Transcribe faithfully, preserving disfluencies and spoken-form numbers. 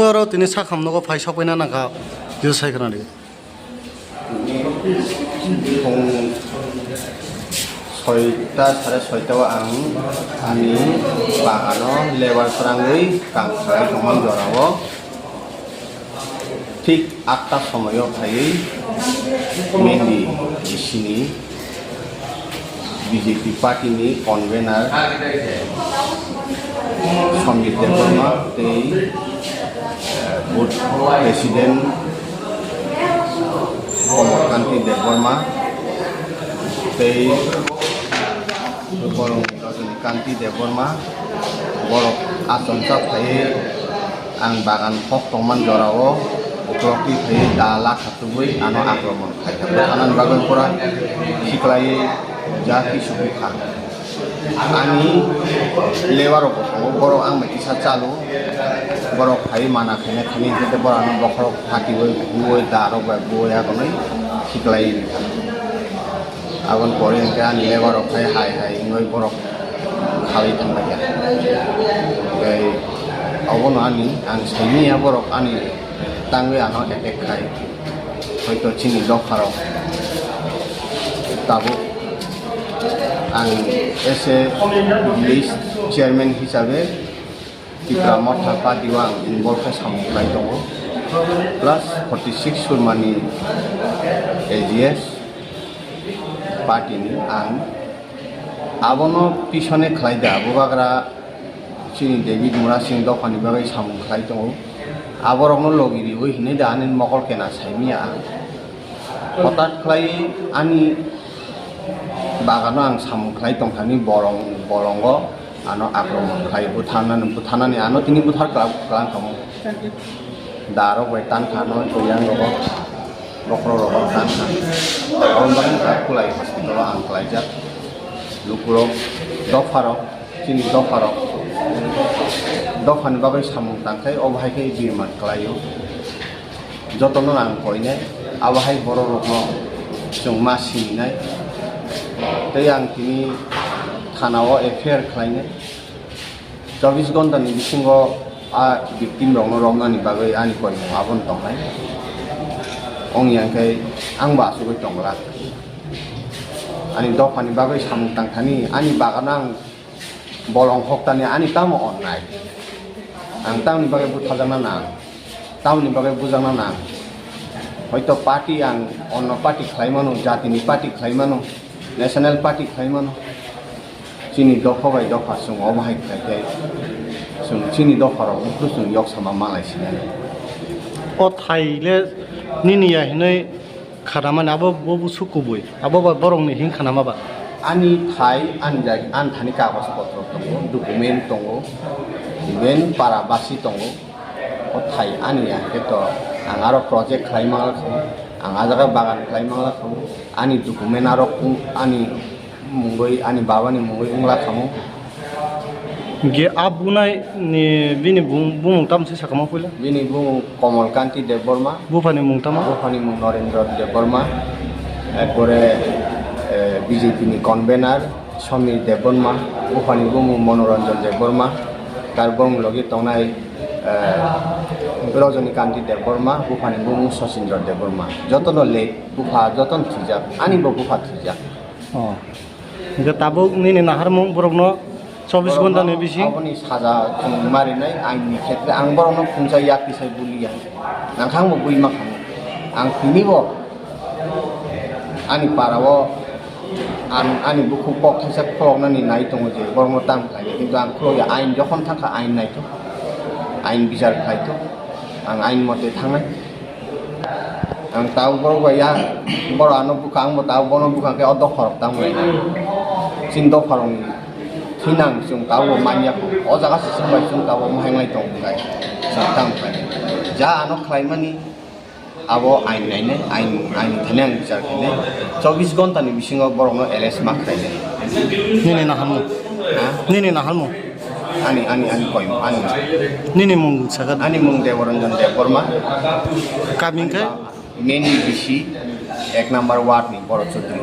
Oro tini sakham nogo phai sokpaina nangkha, kisa sai khwnadi. Phung soita, sare soita o ang ani bagano lebar kwrangwi kam khlai tongmani jorao. Thik atta somoio phaiwi Mendi bisini B J P party ni convener Samir Debbarma tei, eh, booth president Komol Kanti Debbarma tei borok Rajani Kanti Debbarma, borok achomsa phaiwi ang bagan kok tongmani jorao uklok twi phaiwi da lakha tubui ano akromon khaikha. Bwtharnani bagwi pura khiklaiwi ja kisu bukha. Ani lebar rok bo tongo, borok ang bai kisa chalo, borok phaiwi mana khaina thani hwnkhe borok ano bokhorok phatiwi buwi da rok bai buwi agonwi khiklaiwi rikha. Aboni pore hwnkhe ani lebar rok phai hai hai wngwi borok khalwi thangbaikha. Tei obono ani ang saimanya borok ani tangwi ano attack khai. Hoito chini dopharok tabuk ang as a village chairman hisabe Tipra Motha party o ang involve khe samung khlai tongo, plus forty six Surmani A G S party ni ang abono pisone khlai da, bubagra chini David Murasing dophani bagwi samung khlai tongo, aborokno logi riwi hinwi da ani mokol kena saimanya ang. Hotat khlai ani bagano ang samung khlai tongthani bolong, bolongo ano akromon khlai butharnani, butharnani ano tini buthar kla-, klang kamo. Darok bai tan kha no, yang rogo, bokhorok rogo tan kha. Aboni bagwi kha kulai hospital o ang klaijak. Lukurok, dopharok, chini dopharok, dophani bagwi samung tangkhai, obo hai khe birman klaio. Jotono ang koinai, abo hai borok rokno chwng ma sininai. Tei ang tini thana o F I R khlainai. Chobbish ghonta ni bisingo a victim rokno romnani bagwi ani koimung abono tongnai. Ongya hwnkhe ang bo asugwi tongla. Ani dophani bagwi samung tangthani, ani bagano ang bolong hoktani ani tamo onnai? Ang tamoni bagwi butharjakna nang? Tamoni bagwi bujakna nang? Hoito party ang onno party khlai mano, jatini party khlai mano, national party khlai mano. Chini dopha bai dopha chwng omo hai khlai khe chwng chini dopharok buphuru chwng yok sama malai sinai. O thai le nini ya hinwi khanamani abo bo busu kubui. Abo ba borokni hing khanama ba? Ani thai, ani jai-, ani thani kagoj potro tongo, document tongo, even para basi tongo. O thai ani ya khe to ang aro project khlai mangla khamu, ang a jaga bagan khlai mangla khamu, ani document aro kung ani mungwi, ani babani mungwi wngla khamu. Ge a bunai ni bini bung-, bumung tamo se sakama puila? Bini bumung Komol Kanti Debbarma. Buphani mung tamo? Buphani mung Norendra Debbarma. Ekpore, eh, B J P ni convener Samir Debbarma. Buphani bumung Manoranjan Debbarma. Tar bumung logi tongnai, eh, Rajani Kanti Debbarma. Buphani bumung Sachindra Debbarma. Jotono le bupha jotono thwijak. Ani bo bupha thwijak. Oh. Hingke tabuk nini naharmung borokno chobbish ghonta ni bising? Aboni saja chwng marinai ain ni khetre ang borokno phungsa yak tisai buliya. Nangkhang bo bui ma khamu. Ang tini bo ani para o an-, ani bukhuk kok thaisa khuloknani nai tongo je borokno tang khlai. Kintu ang khulokya ain jokhon thangkha ain naithok. Ain bichar khlaithok. Ang ain mote thangnai. Ang tabuk borok bai ya, borok ano bwkha, ang bo tabuk bono bwkha khe o dopha rok tamo lai. Chini dopha rok ni thinang chwng tabuk bo manya kho. O jaga se chwng bai chwng tabuk mohai mai tong khe. Chwng tamo khlai. Ja ano khlai mani abo ain nainai, ain, ain thani ang bichar khainai. Chobbish ghonta ni bisingo borok no arrest ma khlainai. Nini naharmung? Ha? Nini naharmung? Ani, ani, ani koim, ani. Nini mung sakha? Ani mung Debaranjan Debbarma. Kami hingkhe? Meni bisi ek number ward ni Boro Chaudhuri.